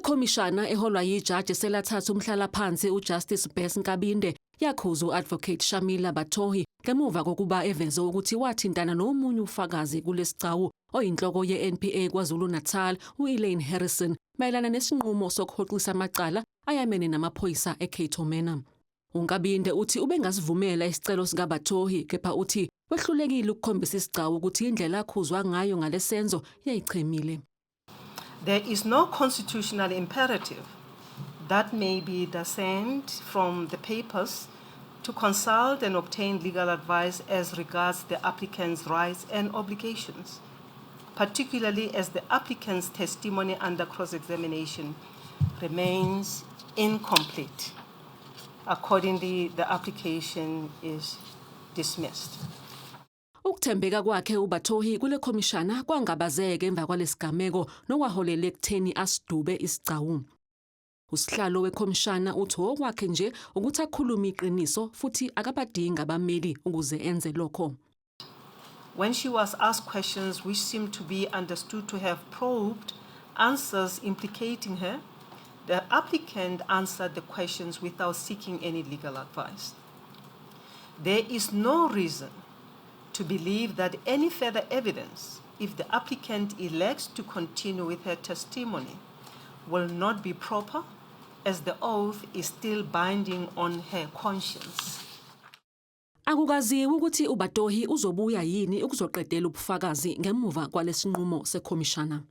Khomishana eholwa yijaji selathatha umhlalaphansi uJustice Bess Nkabinde yakhuza u-Advocate Shamila Batohi ngemuva kokuba eveze ukuthi wathintana nomunye ufakazi kulesigcawu oyinhloko ye-NPA KwaZulu-Natal u-Elaine Harrison mayelana nesinqumo sokuhoxisa amacala ayamene namaphoyisa eCato Manor. UNkabinde uthi ubengasivumela isicelo sikaBatohi, kepha uthi wehlulekile ukukhombisa isigcawu ukuthi indlela akhuzwa ngayo ngalesenzo yayichemile. There is no constitutional imperative that may be discerned from the papers to consult and obtain legal advice as regards the applicant's rights and obligations, particularly as the applicant's testimony under cross examination remains incomplete. Accordingly, the application is dismissed. Ukuthembeka kwakhe uBatohi kule khomishana kwangabazeka emva kwalesigameko nokwaholela ekutheni asidube isigcawu. Usihlalo wekhomishana uthi okwakhe nje ukuthi akhulume iqiniso futhi akabadingi abameli ukuze enze lokho. When she was asked questions which seemed to be understood to have probed answers implicating her, the applicant answered the questions without seeking any legal advice. There is no reason to believe that any further evidence, if the applicant elects to continue with her testimony, will not be proper, as the oath is still binding on her conscience. Akukaziwa ukuthi uBatohi uzobuya yini ukuzoqedela ubufakazi ngemuva kwalesinqumo sekhomishana.